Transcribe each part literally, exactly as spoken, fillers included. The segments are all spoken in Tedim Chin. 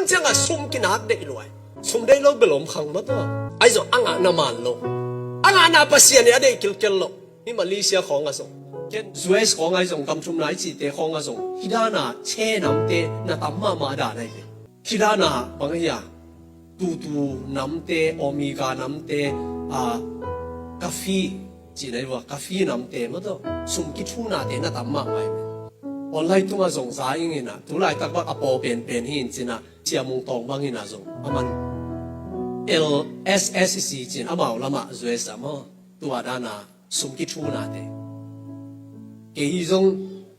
Ciangah sum kinak deih luai. Sum deih lo bel om khang mah tawh. Ahi zong a ngahna man lo. A ngahna Pasian in a deih kilkel lo. Hih Malaysia khawngah zong, ken U S khawngah zong, gam thumna i cihte khawngah zong, hih dana che namte na tam mahmah dan ahi ve. Hih dana bang ahi a, tutu namte, Omega namte, a, kafi, cih na hi vua, kafi namte mah tawh, sum kithunate na tam mahmah ahi ve. Online tungah zong za ing inah, tu laitak bang a paw penpen hi in cinah, Sia Mung Tawng bang inah zong, a man L S S C cin amau lamah U S ah maw, tua dana sum kithunate. Kei hi zong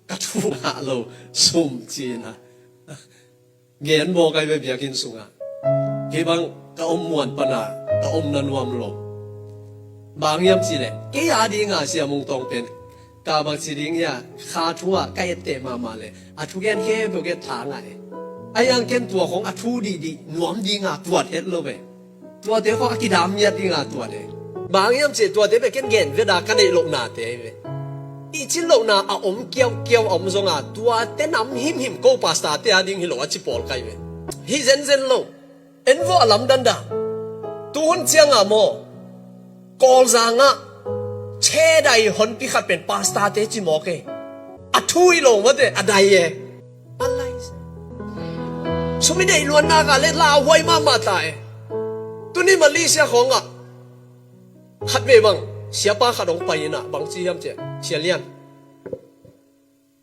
ka thu ngah lo sum cina. Gen baw kai ve biakinn sungah. Kei bang ka om muan pana ka om na nuam lo. Bang hiam cileh, kei a dinga Sia Mung Tawng pen ka bang ci ding hia, kha thu ah ka etteh mahmah leh a thugen khempeuh kei tha ngah e. A hiang ken tua khong a thu dihdih nuam dinga tuat het lo ve. Tuate khong a kidam miat dinga tuat e. Bang hiam cih tuate bek ken gen veda ka neih lohnate hi ve. I cin lohna a om kiaukiau a om zonga tuate nam himhim ko pastor te a ding hi lo a ci pawl kai ve. Hi zenzen lo. En vawh a lamdang dah. Tuhun cianga maw, Kawlzangah chedai honpi khat pen pastor te ci mawk e. A thu hi lo mate a dai e. A lai. Sum i deih luanna ka le lauhuai mahmah ta e. Tuni Malaysia khawngah khatvei bang siapa khat hong pai inah bang ci hiam ciah, Sia Lian,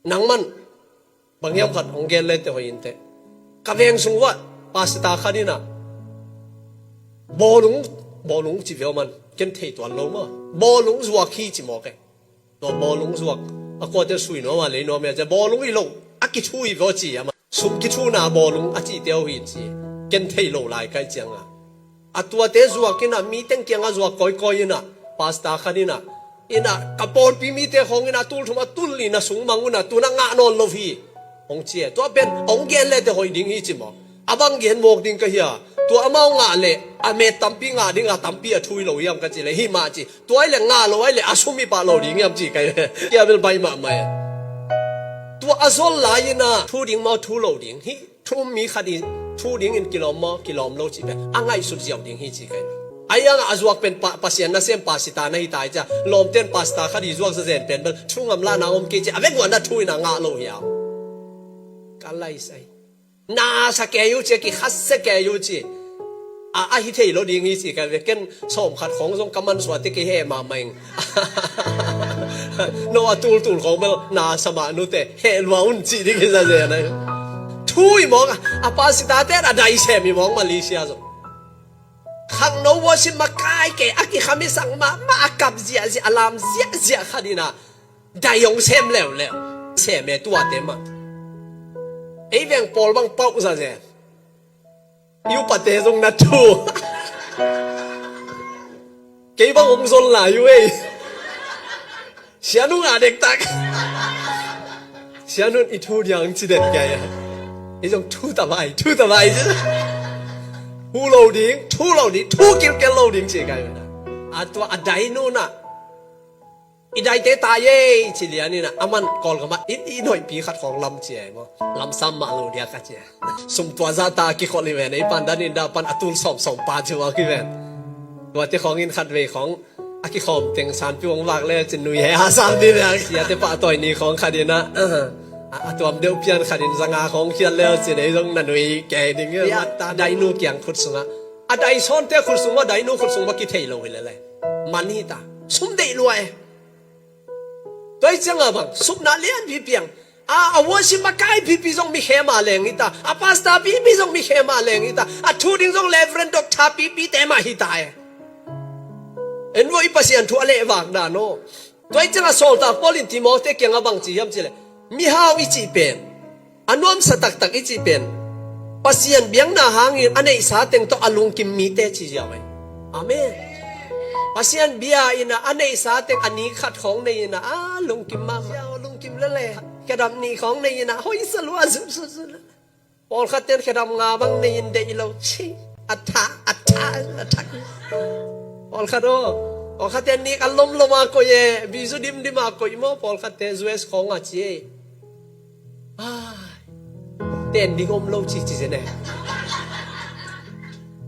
nang man bang hiam khat hong gen le te hoih inteh. Ka veng sung uah pastor khat inah bawlung, bawlung ci veu man ken thei tuan lo maw. Bawlung zuak hi ci mawk e. Tua bawlung zuak a kuate sui nuam a lei nuam e a cia bawlung i lo a kithu i veu ci a ma. Sum kithuna bawlung a cihte uh hi ci. Ken thei lo lai kai cianga a tuate zuak inah mi teng kiangah zuak kawikawi inah pastor khat inah, inah ka pawlpi mite khawng inah tul thum a tul lina sung mang unah tuna ngah nawn lo hi. Hong ci e. Tua pen hong gen le te hoih ding hi ci maw. A bang gen mawk ding ka hia. Tua amau ngah leh a met tampi ngah dinga tampi a thu hi lo hiam ka ci leh hi mah ci. Tua ahi leh ngah lo ahi leh a sum i pah lo ding hiam ci kai. Kia bel bai mahmah e. Tua a zol lai inah thu ding maw thu lo ding hi. Thu um mi khat i thu dingin kilawm maw kilawm lo cih pen a ngaihsut ziau ding hi ci kai. A hiangah a zuak pen pa, Pasian nasem pastor na hi ta i cia lawmten pastor khat i zuak zazen pen bel thu ngamlahna om kei ci a vek uah na thu inah ngah lo hiam. Ka laisai. Na sa kei uh ci a kikhasia kei uh ci. A, a hi thei lo ding hi ci kai ve ken sawm khat khawng zong ka mansuah te kei heh mahmah ing. No a tultul khawng bel na sa mah nute heh lua un ci ding hi zazen ahi. Thu i mawk a pastor te a dai sem i mawk Malaysia zong. Khangno worship makai kei a kikham i sang mahmah a kap ziahziah a lam ziahziah khat inah dai hong sem leuleu. Sem e tuate mah. Ei veng pawl bang pauh zazen. I upate zong na thu. Kei bang hong zon lai uh ei. Sianung a dektak. Sianun i thu diang ci den kei a. I zong thu tavai thu tavai ci. Thu lo ding thu lo ding thu kilkel lo ding ci kai. A tua a dai nunah i daite ta ye ci lian inah a man Kawlgamah i, i noihpi khat khawng lam cia i maw. Lamsam mah lo dia ka cia. Sum tua zah ta a kikhol i ven ei pan dan in dah pan a tul sawmsawm pa ci ua ki ven. Tuate khawng in khatvei khawng a kikhawm teng sanpi hong vak le cin nui he a sang di le siate pahtawi ni khawng khat inah a, a tuam deuh pian khat in zanga khawng khiat le cin ei zong na nui kei ding i mat ta dainu kiang khut sungah. A dai sawnte khut sungah dainu khut sungah kithei lo hi lele. Man hi ta. Sum deih lua e. Tua hi cianga bang supna lian pipiang a, a worship makai pipi zong mi khema leng hi ta. A pastor pipi zong mi khema leng hi ta. A thu ding zong Reverend Doctor pipi te mah hi ta e. En vua i Pasian thu a lehvak dan aw. Tua hi cianga sawltak Paul in Timothy kiangah bang ci hiam cileh mihau i cih pen a nuamsa taktak i cih pen Pasian biakna hangin a neihsa teng tawh a lungkim mite ci ziau ahi. Amen. Pasian bia inah a neihsa teng a ni khat khawng nei inah a lungkim mahmah. Lungkim lele. Khedap nih khawng nei inah hoihsa lua zumsuzun. Pawlkhat ten khedap nga bang nei in deih lo ci. A tha a tha a tha. Pawlkhat aw. Pawlkhat ten nik a lomlom a koih e bizu dimdim a koih maw pawlkhat te U S khawng a ci e. Ai, ten ding om lo ci ci zene.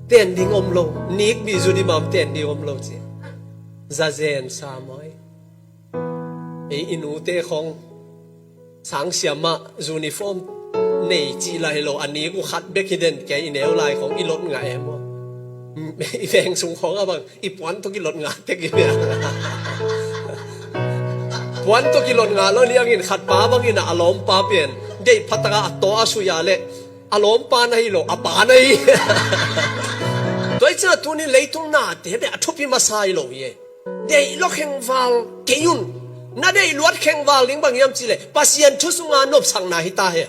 Ten ding om lo, nik bih zu di mam ten ding om lo ci. Zazen sa mai. Ei i nute khong sang siam ah uniform nei cih lai lo, a nik uh khat bek hi den, kei i neu lai khong i lot ngah em aw. I veng sung khong a bang i puan tawh kilot ngah tek i bia. Puan tawh kilot ngah lo liangin khat pa bangin a lawmpa pen deih phataka a taw a suya le a lawmpa na hi lo, a pa na hi. Tua i cina tuni leitung nate beh a thupi masa hi lo hi e. Deih lo khengval kei un. Na deih luat khengval ding bang hiam cih leh Pasian thu sunga nopsakna hi ta he.